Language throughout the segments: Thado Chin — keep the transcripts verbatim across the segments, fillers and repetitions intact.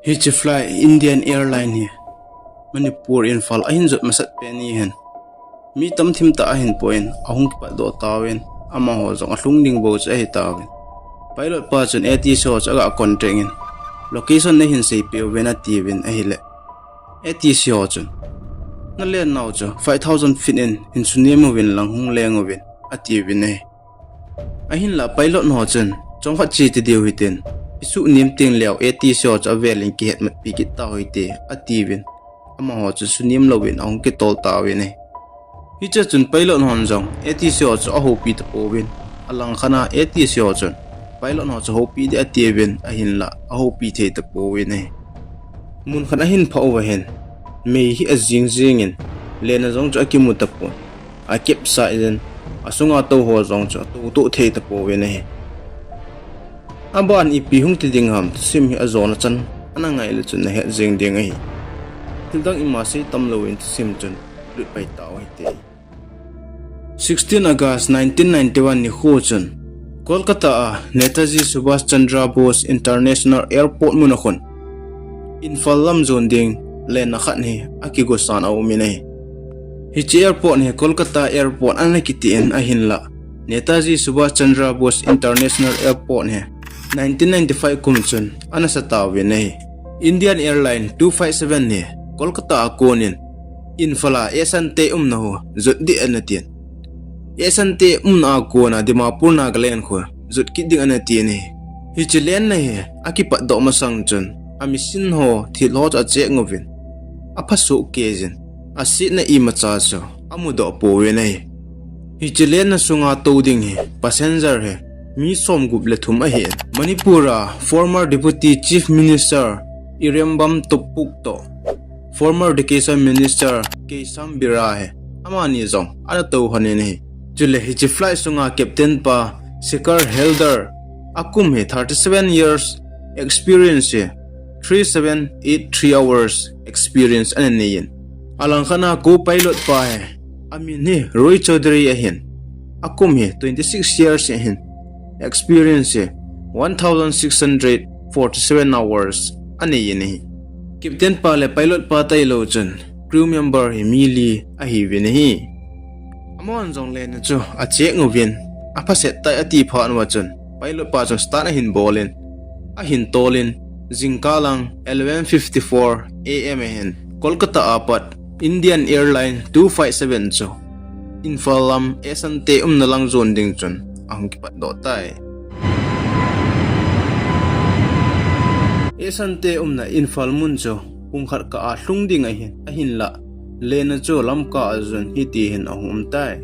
Hiche flight Indian Airline hi Manipur Imphal ahin jot masat pen ni hin mi tamthim tah ahin pon ahung kipatdoh tauvin, amaho jong alhung ding bou chu ahi tauvin. Pilot pa chun A T C ho chu aga contact in, location nahin seipeh uvin atiuvin ahile, A T C ho chun, nalenna u chu five thousand feet in hin sunem uvin lang hung leng uvin atiuvin ahi. Ahinlah pilot ho chun, chomkhat che ti diu hitin, isunem teng leu A T C ho chu avel in kihetmatpi kit tau hite atiuvin, amaho chun sunem louvin ahung kitol tauvin ahi. Hiche chun pilot hon jong A T C ho chu ahoupi tapouvin, alangkhat a A T C ho chun pilot ho chu houpi ding atiuvin, ahinlah ahoupi thei tapouvin ahi. Mun khat ahin phah uva hin mei hi ajing jing in, lenna jong chu akimu tapon, akepsah in, asunga tou ho jong chu atoutou thei tapouvin ahi. Aban ipi hung ti ding ham, thusim hi ajona chan ana ngai le chun nahet jeng ding ahi. Thildang ima sei tam louvin thusim chun lut pai tau hite. Sixteen August nineteen ninety-one nikho chun Kolkata a Netaji Subhash Chandra Bose International Airport mun a khun Imphal lam jon ding lenna khat hi akigosan aumin ahi. Hiche airport hi Kolkata Airport ana kiti in, ahinlah Netaji Subhash Chandra Bose International Airport hi nineteen ninety-five kum chun ana sa tauvin ahi. Indian Airline two five seven hi Kolkata a konin Imphal a Ahsante umna ho jot ding ana tin, Ahsante umna a kona Dimapur Nagaland kho jot kit ding ana tin ahi. Hiche lenna hi akipatdoh masang chun, a machine ho, thil ho chu acheck uvin, aphasoh kei jin, asetna imacha chu amudoh pouvin ahi. Hiche lenna sunga tou ding hi passenger hi mi somgup le thum ahin, Manipur a former Deputy Chief Minister Irembam Tupuk toh former Education Minister Keisham Bira hi amani jong ana tou lhonin ahi. Chule hiche flight sunga captain pa Shikhar Haldar, akum hi thirty-seven years, experience hi three seven eight three hours experience ana neiyin, alangkhat a co-pilot pa hi amin hi Roy Chaudhary ahin, akum hi twenty-six years ahin, experience hi one thousand six hundred forty-seven hours aneiyin ahi. Captain pa le pilot pa tailou chun crew member hi mi li ahiuvin ahi. Amahon jong lenna chu acheck uvin, aphaset tai ati phat uva chun pilot pa chun start ahin bolin, ahin tolin, jingkah lang eleven fifty-four A M ahin, Kolkata a pat Indian Airline two five seven chu Imphal lam Ahsante umna lang jon ding chun ahung kipatdoh tai. Ahsante umna Imphal mun chu pung khat kah a lhung ding ahin, ahinlah lenna chu lamkah a jon hiti hin ahung um tai.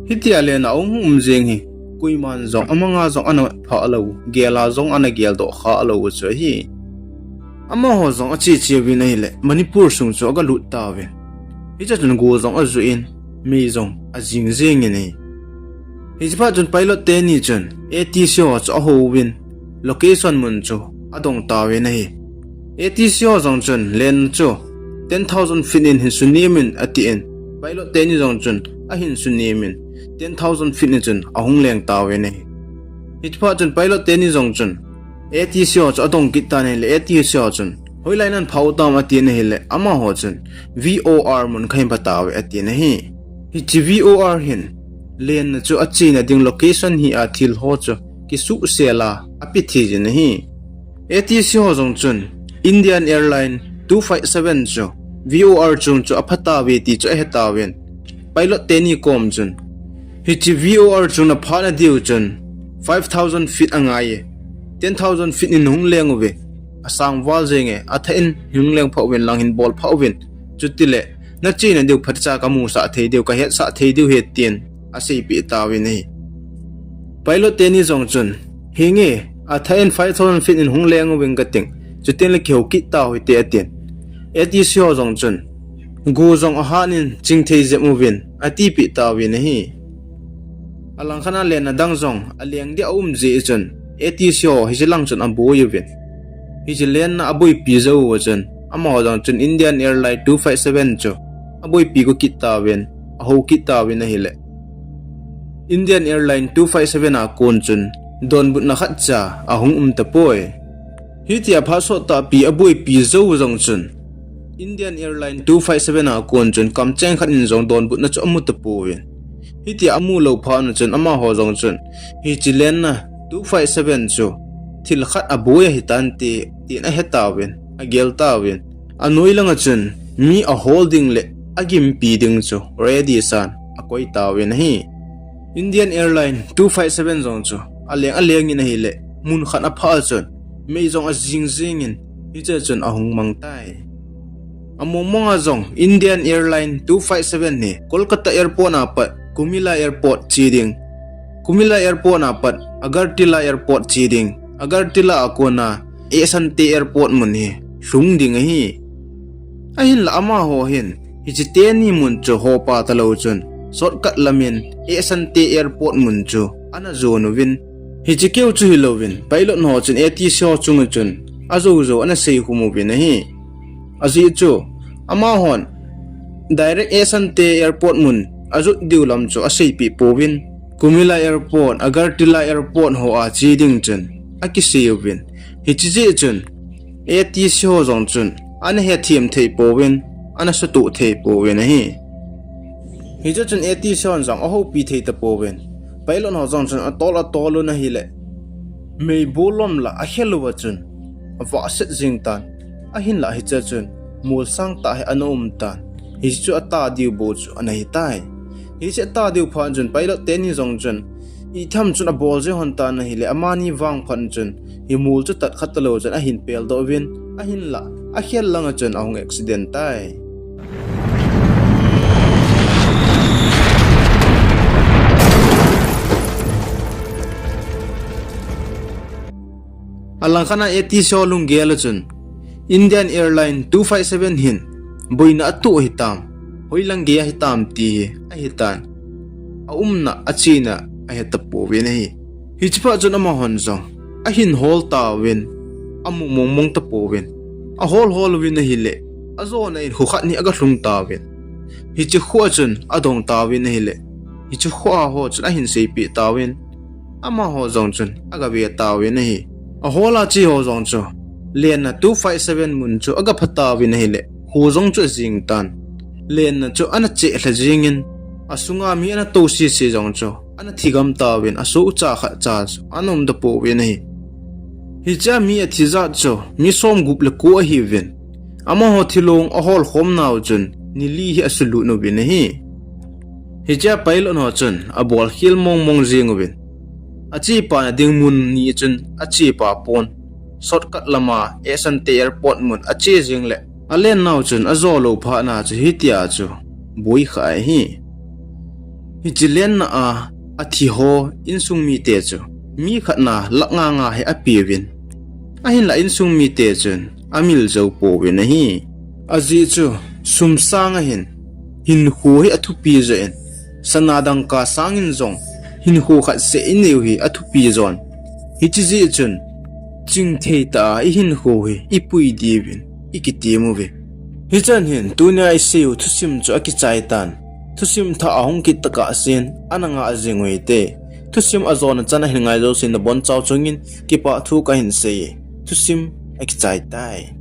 Hitia lenna ahung um jing hi koiman jong amanga jong ana phah lou, gel a jong ana geldoh kha lou chu ahi. Amaho jong ache che uvin ahile Manipur sung chu aga lut tauvin, hiche chun go jong ajoh in, mei jong ajing jing in ahi. Hiche phat chun pilot teni chun A T C ho chu ahouvin, location mun chu adong tauvin ahi. A T C ho jong chun lenna chu ten thousand feet in hin sunem in atin, pilot teni jong chun ahin sunem in, ten thousand feet in chun ahung leng tauvin ahi. Hiche phat chun pilot teni jong chun A T C ho chu adong kit tan ahile, A T C ho chun, hoilai nahin phah u tam atin ahile, amaho chun V O R mun kahin phah tauve atin ahi. Hiche V O R hin lenna chu achena ding location hi a thil ho chu kisuhsel a ape thei jin ahi. A T C ho jong chun Indian Airline two five seven chu V O R chung chu apha tauve ti chu ahe tauvin, pilot teni kom chun hiche V O R chung na phah na diu chun five thousand feet angai e, ten thousand feet in hung leng uve, asang val jeng e, athah in hung leng phah uvin lang hin bol phah uvin, chutile nachena diu phatcha kamusah thei diu, kahetsah thei diu ahi tin aseipeh tauvin ahi. Pilot teni jong chun, henge, athah in five thousand feet in hung leng uving kating, chutengle kihou kit tau hite atin. A T C ho jong chun, go jong ahat in chingthei jep uvin atipeh tauvin ahi. Alangkhat a lenna dang jong aleng ding aum jeh chun A T C ho hiche lang chun aboi uvin, hiche lenna aboipi jou uva chun, amaho jong chun Indian Airline two five seven chu aboipi go kit tauvin, ahou kit tauvin ahile, Indian Airline two five seven a kon chun donbutna khatcha ahung um tapoi. Hitia phat sot tahpi aboipi jou jong chun Indian Airline two five seven a kon chun kamcheng khat in jong donbutna chu amu tapouvin. Hitia amu lou phat un chun amaho jong chun hiche lenna two five seven chu thil khat aboi ahitan te, tin ahe tauvin, agel tauvin. Anoi langa chun mi ahol ding le agimpi ding chu ready san akoi tauvin ahi. Indian Airline two five seven jong chu aleng aleng in ahile, mun khat aphah chun mei jong ajing jing in hiche chun ahung mang tai. Among mong a jong Indian Airline two five seven hi Kolkata Airport a pat Kumila Airport che ding, Kumila Airport a pat Agartala Airport che ding, Agartala a kona Ahsante Airport mun hi lhung ding ahi. Ahinla amaho hin hiche teni mun chu hopa talou chun shortcut lamin Ahsante Airport mun chu ana jon uvin. Hiche keu chu hilouvin, pilot ho chun A T C ho chunga chun ajou jou ana seikhum uvin ahi. Ajeh chu amahon direct Ahsante Airport mun ajot diu lam chu aseipeh pouvin, Kumila Airport, Agartala Airport ho a che ding chun akisei uvin. Hiche jeh chun A T C ho jong chun ana hethem thei pouvin, ana sutoh thei pouvin ahi. Hiche chun A T C hon jong ahoupi thei tapouvin, pilot ho jong chun atol atol un ahile, meibu lom la akhel uva chun avahset jing tan. Ahinla hiche chun mol sang tah hi ana um tan. Hiche chu ata diu bou chu ana hitai. Hiche ata diu phat chun pilot teni jong chun itham chun abol jeng hon tan ahile, amani vang phat chun hi mol chu tat kha talou chun ahin peldoh uvin, ahinla akhel langa chun ahung accident tai. Alangkhat a A T C ho lunggel a chun Indian Airline two five seven hin boina atoh hitam, hoilang gei ahitam ti hi ahitan, aumna achena ahe tapouvin ahi. Hiche phat chun amahon jong ahin hol tauvin, amu mong mong tapouvin, ahol hol uvin ahile, ajona in kho khat hi aga lhung tauvin. Hiche kho a chun adong tauvin ahile, hiche kho a ho chun ahin seipeh tauvin, amaho jong chun aga ve tauvin ahi. Ahol a che ho jong chu lenna two five seven mun chu aga pha tauvin ahile, kho jong chu ajing tan. Lenna chu ana cheh lha jingin, asunga mi ana tou sese jong chu ana thigam tauvin, asohcha khatcha chu ana um tapouvin ahi. Hichea mi athi jat chu mi somgup le ko ahiuvin, amaho thilong ahol khom nau chun ni li hi asulut uvin ahi. Hichea pilot ho chun abolkhel mong mong jeng uvin, achepa na ding mun ni chun achepa pon, shortcut lama Ahsante Airport mun ache jeng le, alen nau chun ajo lou phat na chu hitia chu boi kha ahi. Hiche lenna a athi ho insung mite chu mi khat na lakh nga nga hi apeuvin, ahinla insung mite chun amil jou pouvin ahi. Ajeh chu sum sang ahin hinkho hi athupi joh in, sana dangka sangin jong hinkho khat seh ineiu hi athupi jon. Hiche jeh chun chingthei tah a ihinkho hi ipui diuvin ikitem uve. Hichan hin tunia iseiu thusim chu akichai tan. Thusim thah ahung kit tokah sen ana ngah jing uhite. Thusim ajona chan ahin ngai jousen nabonchau chungin kipah thu kahin sei e. Thusim akichai tai.